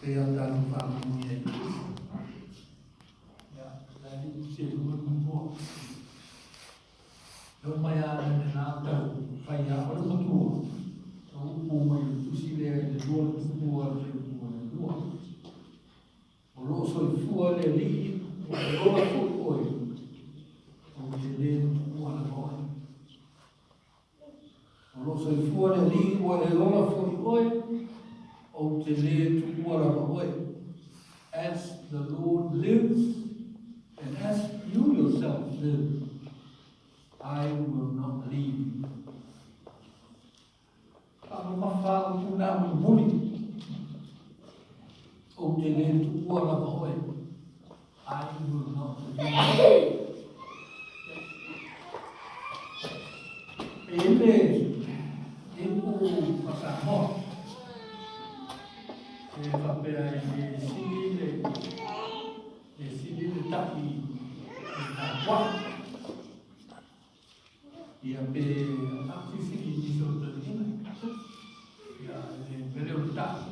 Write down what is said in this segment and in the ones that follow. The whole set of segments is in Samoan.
Pei ona tatou faalogo i ai i Tusi. Ia, la e le tusi ai luga le matua. E oo mai lava le lena tau fai ia oe le matua, tau upu mai le tusi lea i le lua le tupu a le fuaipua le lua. O lo o soifua le Alii ua e ola foi oe, ou te le tuua lava oe. O lo o soifua le Alii ua e ola foi oe, ou te lē tuua lava oe. As the Lord lives, and as you yourself live, I will not leave you. Faamamafa upu na mulimuli, ou te lē tuua lava oe. I will not leave you. E i le ipu faa-Samoa, e faapea e le sili le, le sili le ta'i i le tapuai. Ia pe faafilifili i nisi o toeaiina. Ia le mea lea o le ta'i.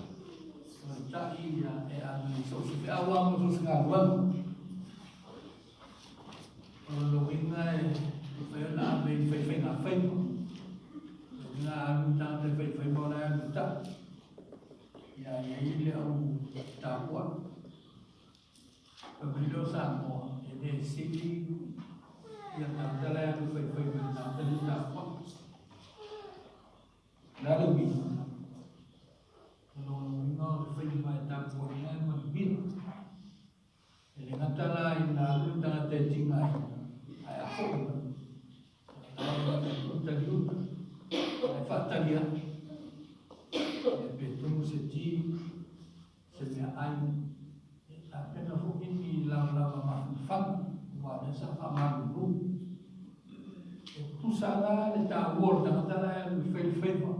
O le ta'i ia e ave i so o se feau lava ma so o se galuega. O lona uiga e mafai ona ave i faifaiga faiva. O lona uiga a alu le tagata i faifaiva o la e alu i ta'i. Ia e i ai le au tapuai. Fai mai lea o Samoa, e le sili ia tagata la e alu i faifaiva i le tagata lea e tapuai. O le a le uiga? O lona uiga o le faiva e tapuaina e manuia. E le gata la ina alu le tagata e tigaina, ae a foi mai, e taliuta, ae faatali atu, ia pe tumu se ti, se meaai, e tapena foi ni lavalava mafanafana, aua o lea sa faamalulu. E tutusa la le taua o le tagata la e alu e fai le faiva,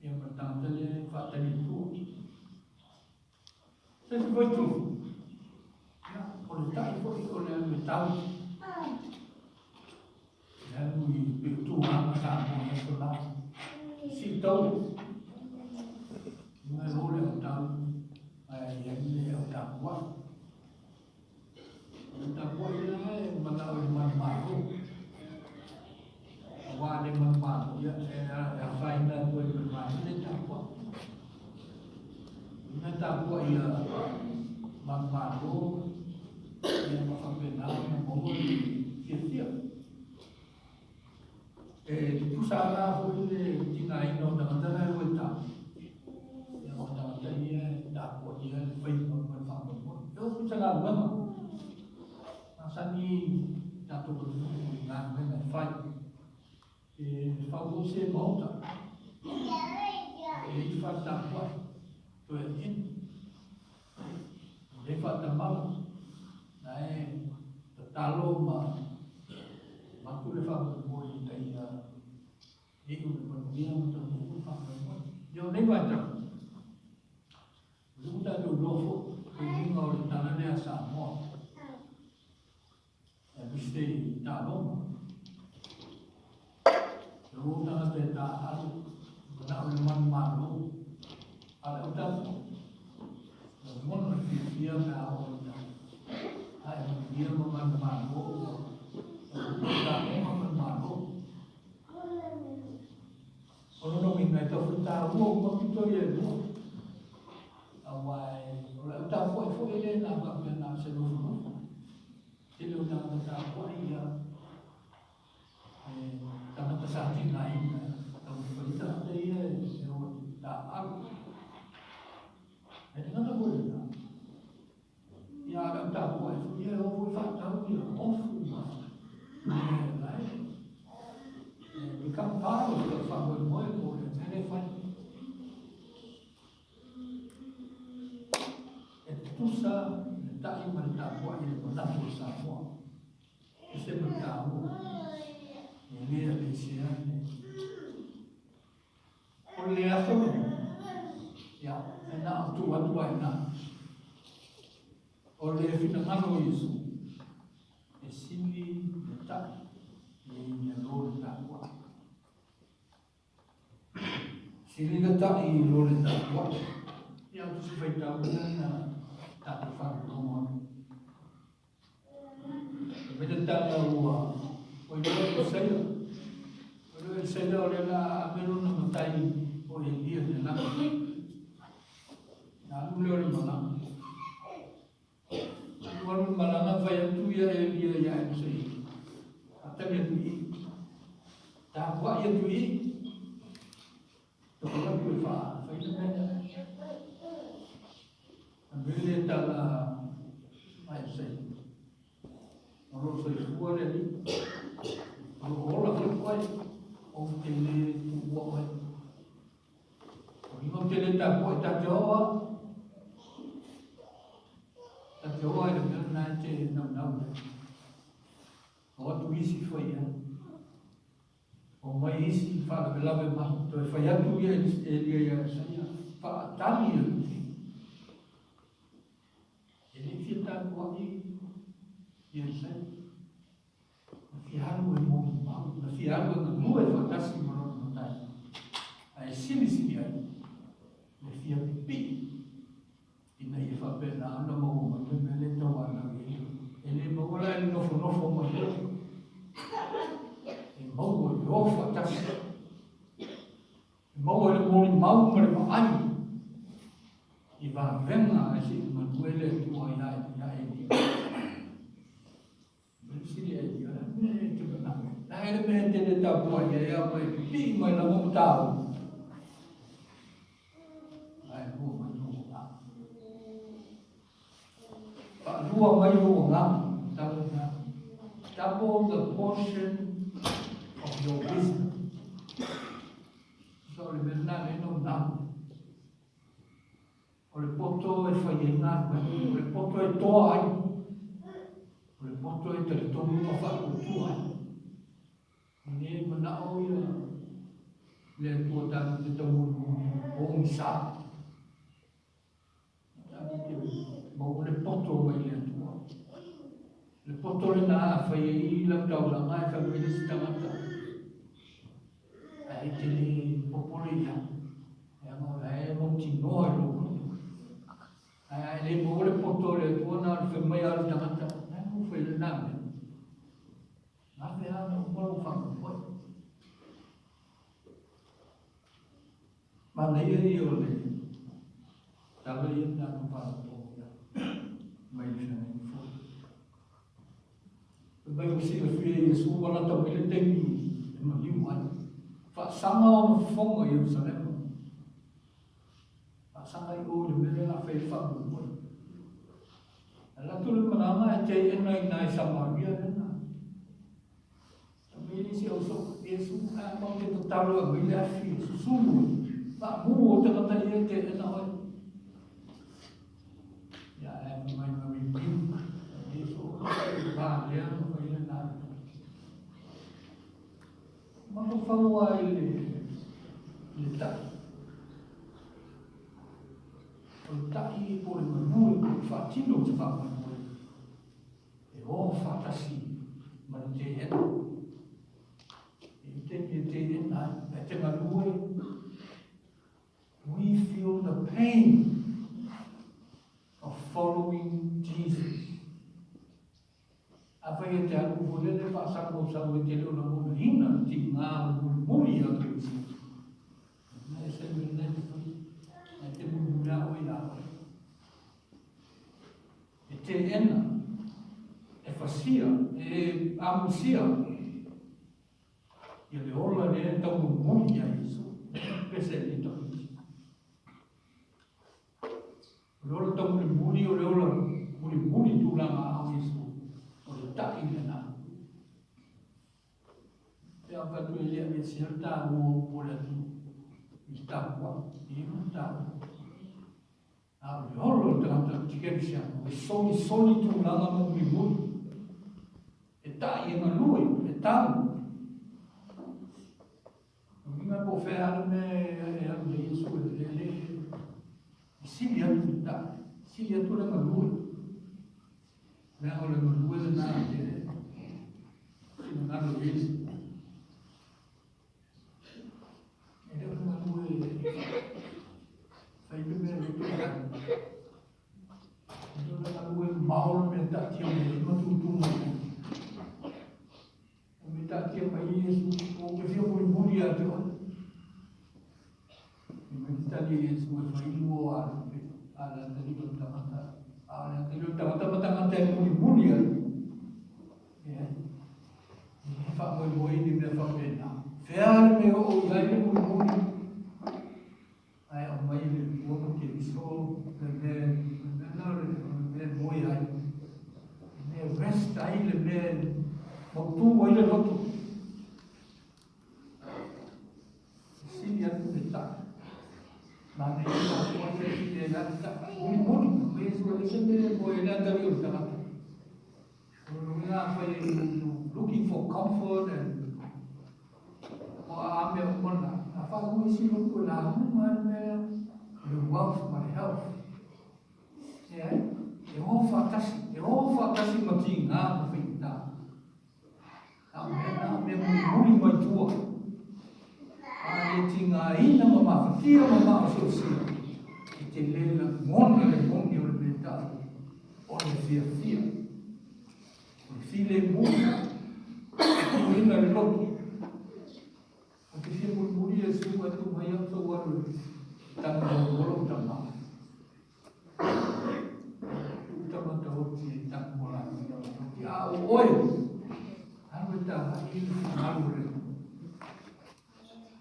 ia ma le tagata lea e faatali i tua. Se isi foi itu, ia, o le ta'i foi o le alu e tau. Le alu i pei o tulaga Samoa i aso la. Sii tau. Inga e o le au tau, ae i ai le au tapuai. O le tapuai la e manao i le manumalo. Aua a le manumalo, ia e afaina atu ai ma le vaega le tapuai. Ina tapuai ia manumalo, ia ma faapena ona maua le fiafia. E tutusa la foi le tigaina o tagata la e o e tau, ia ma tagata ia e tapuaia le faiva ma le faamoemoe. E oo foi i se galuega, masani tatou atunuu i galuega e fai. E fau foi se maota, e i ai fale tapuai, toeaiina. E le faatamala, na e tatalo ma avatu le faamoemoe ina ia iu le manuia ma taunuu le faamoemoe. Ia o nei vaitau, o lea ua tatou iloa foi le uiga o le tala lea a Samoa, aemaise i taaloga. E o tagata e taaalo, manao i le manumalo, a o le au tapuai, lagona le fiafia pe a oo ina ae manuia ma manumalo ua taunuu i taaloga manumalo. O lona uiga e tau faitaua uma pito ia e lua. Aua o le au tapuai foi e le na faapea na o se nofonofo. Tele o tagata tapuai ia e tagata sa tigaina taumafai ai tagata ia e o e taaalo. E le gata foi i lena, ia a le au tapuai foi ia e o foi faatau ia ofu ma mea la e become part of the faamoemoe po o le mea lea e fai. E tutusa le ta'i ma le tapuai i le manatu o Samoa. E se ma le taua. E le aveesea le... O le aso lenei, ia, e na o tuu atu lava i ina. O le finagalo o Iesu, e sili le ta'i i lo le tapuai. Sili le ta'i i lo le tapuai. Ia, o Tusi Faitau lea na tatou faalogologo atu. E mai le tala ua ua iloa e Isaia. Ua iloa e Isaia o lea la ave lona matai o Elia i le lagi. Na alu lea o le malaga. Alu alu le malaga fai atu ia Elia ia Isaia. Faatali atu i i. Tapuai atu i i. Tapuai atu e fai le mea lea. Aumai le tala a Isaia. O lo o soifua le Alii. O lo o ola foi oe. Ou te le tuua oe. O lima ou te le tapuai ta te oo a. Ta te oo a i le mea lena e te naunau i ai. O atu isi fai ai. O mai isi faalavelave mai. Toe fai atu ia Elia ia Isaia, faatali atu i. E le fia tapuai ia Isaia. Na fia alu e molimau, na fia alu e galue faatasi ma lona matai. Ae silisili ai le fia pipii ina ia faapena ona maua mai le mea lea e tauanau i ai. E le maua la i le nofonofo mai ai. E maua i le o faatasi. E maua i le molimau ma le vaai i vavega ae se i galue le Atua ia Elia. Sili ai ia le mea e te manao. Na e le mea e te le tapuai ai a mai pipii mai lava ma tau. Ae lua mai lou agaga. Faalua mai lou agaga. Tala lena. Double the portion of your wisdom. So le mea lena le nau nau. O le poto e fai ai galuega, o le poto e toa ai, o le poto e talitonu ma faatuatua ai. E le manao ia le Atua tatou te taumolimoli pogisa. Tatou te maua le poto mai le Atua. Le poto lena a fai ai lau taulaga e fai mai le isi tagata. Ae te le popole i ai. Leaga o la e mautinoa i lou loto. Ae a e le maua le poto o le Atua na o le fai mai lava o le tagata, na e nofo i lena mea. Gave lava na uma lou faamoemoe. Manaia ia o le tala ia na tatou faalogologo i ai mai le feagaiga fou. Fai mai ua silafia e Iesu ua lata mai le taimi e maliu ai. Faasaga ona fofoga i Ierusalema. Faasaga i o i le mea lea o le a fai ai le faamoemoe. Alu atu le malaga ae teena i ina i Samaria lena. Fai mai le isi au soo, Iesu, a matou te tatalo e aumai le afi e susulu e faamu o tagata ia e teena oe. Ia, ae fai mai ma rebuke. Iesu, o va lea ma fai lena. Mafaufau lava i le ta'i. O le ta'i po o le galue po o le faatino o se faamoemoe e o faatasi ma le teena. E i ai taimi e teena ai, ae te galue, we feel the pain of following Jesus. Afai e te alu foi lele faasaluausau e te le o lagonaina le tiga o le mulimuli ia Keriso. Na e se mea lena e te fai, na e te mulimuli lava oe ia oe. E teena, e fasia, e amusia ia le ola lea e taumulimuli ia Iesu. Pese i le tamaiti. O le ola taumulimuli, o le ola mulimuli tulaga a o Iesu, o le taʻi lena. Pe a fai atu e le aveesea le taua o upu o le atunuu i le tapuai, e i ai lona taua. A o le ola o le tagata kerisiano, e solisoli tulaga ma mulimuli, e taʻi, e galue, e tau. Uiga po o fea lava le mea e alu ai Iesu e le e sili atu le taʻi, sili atu le galue. Leaga o le galue lena e finagalo i ai. E le o le galue e fai le mea loto tali e Iesu e fai lua o alupe, a o le atalii o le tagata, a o le atalii o le tagata ma tagata e mulimuli ai. Ia, e faamoemoe i ni mea faapena. Fea le mea o i ai le mulimuli? Ae aumai e le Atua ma Keriso le mea, le mea lena o le mea e moe ai, le mea e rest ai, le mea e mautu ai le loto. E sili atu le taʻi. Manaia le tapuai e sili ai le taʻi. Mulimuli, mai Iesu e leai se mea e moe ai le atalii o le tagata. O lona uiga afai you looking for comfort and o a mea uma na, a faaiu isi loto e lauga le mea o le wealth ma le health. E ai, e o faatasi, e o faatasi ma tiga ma faigata. A o mea na, o mea mulimuli mai tua. A le tigaina ma mafatia ma maosiosia, e te le lagona le moni o le mea tau o le fiafia. O le filemu, e tuuina le loto. Ou te fia mulimuli Iesu ae tuu mai au tou alu e tago mo lou tama. Tuu tama taoti e tago mo latou tama taoti. A o oe, alu e tagai i le finagalo o le Atua.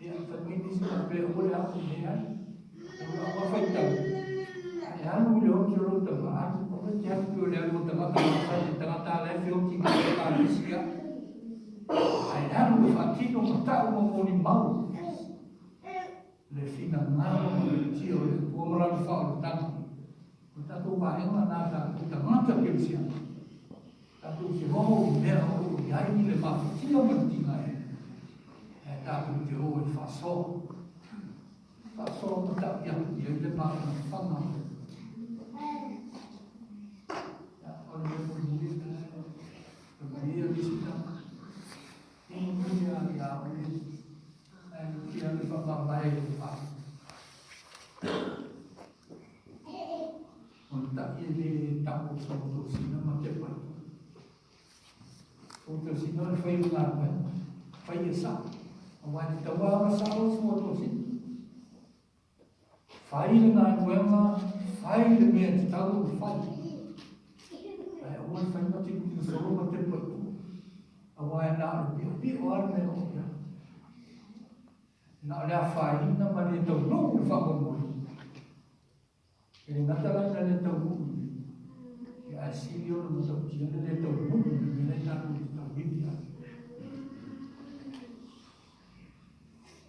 Ia, fai mai nisi faapea, ua le alu i ai. O lau lava faitau, a e alu i le oti o lou tama, alu, aua e te alu pei o le alu o tagata masani, tagata la e feoti i le ekalesia. Ae alu e faatino ma tau ma molimau le finagalo ma le tia o le Atua ma lana faaolataga. O le tatou vaega lena tatou tagata kerisiano, tatou te o i mea o lo o i ai le mafatia ma le tigaina, ae tatou te o e faasoa. Faasoa ma tau atu i ai le mafanafana o le Ia, o le mea mulimuli lena e malie le isi tama. Mulimuli lava ia oe, ae lutia le faamavae i le fale. O le taʻi e le tago suatosina ma tepa i tua. Suatosina o le fai o galuega, fai e sao. Aua e tatau lava ona sao le suatosina. Fai le galuega, fai le mea e tatau ona fai. Ae aua le fai ma tilotilo solo ma tepa i tua. Aua e na o le piopio lava le mea o i ai. Na o le afaina ma le taunuu le faamoemoe. E le gata la ina le taunuu i le, ae sili ona matautia le le taunuu i le mea lea tatou te tauivi ai.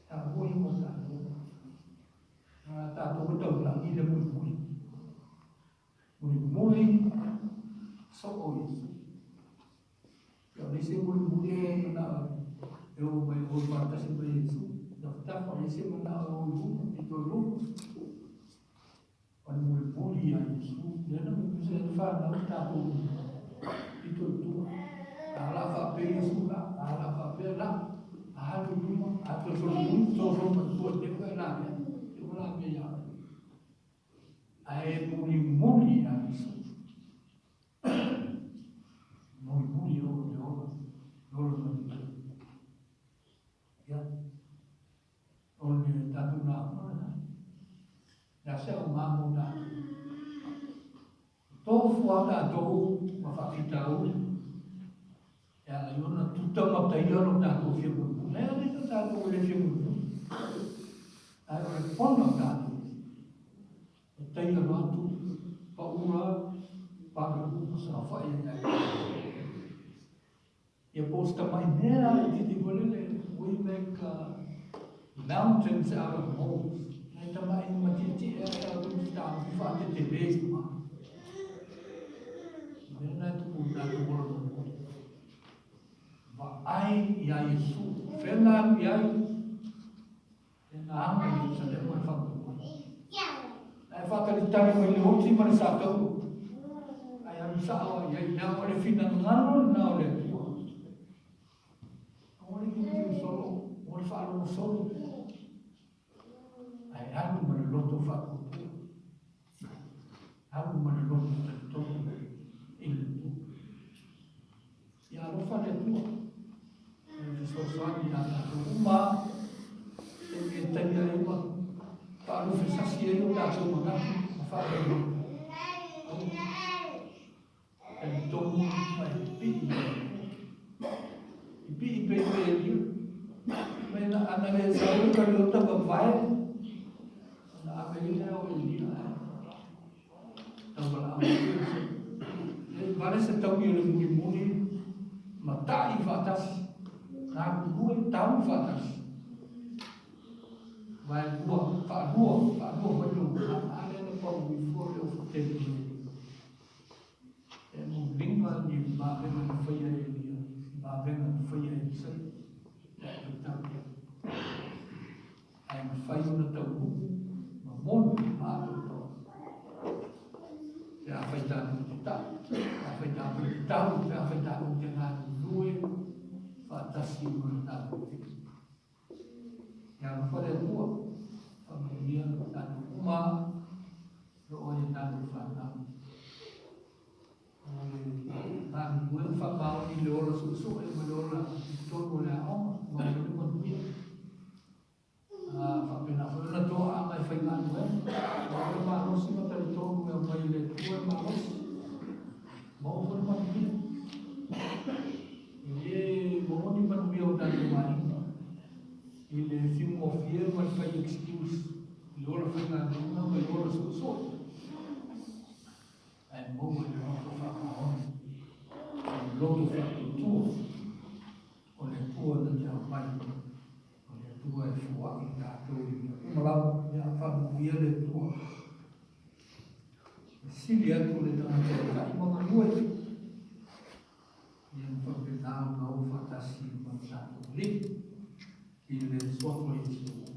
Taua ia mo tatou. A tatou e taulagi le mulimuli. Mulimuli soo Iesu. Ia o le isi mulimuli e manao e oo mai o faatasi ma Iesu. Tafatafa o le isi manao e o i luma, pito i luma. O le mulimuli ia Iesu. Lea na mulimuli ai le fanau tatou pito i tua. A la faapea Iesu la, a la faapea la, a alu i luma, a toe solomuli, sosolo mai tua i te ua e lavea, te ua lavea ia oe. Ae mulimuli ia Iesu. Mulimuli o le ola, le ola mai le lagi. Ia, o le tatou lauga lena. Le a se aoga mo tatou? Tofu lava tatou ma faafitauli e ala ai ona tuta ma taia lo tatou fia mulimuli. E le o tatou e le fia mulimuli. Ae o le pono o tatou. E taia loa atu, paura, paluku ma saofai ai ai. Ia po o se tamai mea itiiti foi lele, we make mountains out of moles. Nai tamai matietie a tatou te taofi faatetele i luga. Mea na e tupu i tatou ola mulimuli. Vaai ia Iesu, fela alu i ai, E na aga i Ierusalema le faamoemoe. Ae faatalitali mai le oti ma le satauro. Ae alu sao ai i ai, leaga o le finagalo lena o le Atua. Aua le tilotilo solo, aua le faalogo solo. Ae alu ma le loto faatuatua. Alu ma le loto talitonu i le Atua. Ia alofa le Atua e fesoasoani ia tatou uma e taimi e taia ai ma faalofa. luafesasi ai o tatou manatu ma faamanuiaga. Aua. Talitonu ma e pipii i le Atua. Pipii pea i le Elia. Mai na ana le sau le kaliota vavae, ona ave ai lea o Elia ae taualaau mai le E vale se taui o le mulimuli ma ta'i faatasi, galulue tau faatasi. Vaelua, faalua, faalua foi lou a lea na pau ifo le ofu tele o Elia. E muliga ni vavega na faia e Elia, vavega na faia e Elisaia, pe a e faitau i ai. Ae mafai ona taunuu ma moni ma atoatoa. Pe afai tatou te tau, pe afai tatou te tau, pe afai tatou te galulue faatasi ma le tatou Alii. Ia alofa le Atua, faamanuia tatou uma, loo ai a tatou fanau. O le galulue ma faamaoni i le ola suesue ma le ola i totonu o le aoga, maua ai le manuia. A faapena foi ona toaaga e faigaluega, maua le malosi ma talitonu e aumai e le Atua le malosi, maua foi le manuia. E le maua ni manuia o tatou aiga i le fiugofie ma le fai excuse i le ola faigaluega ma le ola suesue. Ae maua i le loto faamaoni, o le loto faatuatua, o le Atua na te aumai, o le Atua e foai i tatou i mea uma lava. Ia faamanuia le Atua. E sili atu le tagata e ta'i ma galue, ia ma faapena ona o faatasi ma le tatou Alii i le Suafa o Iesu.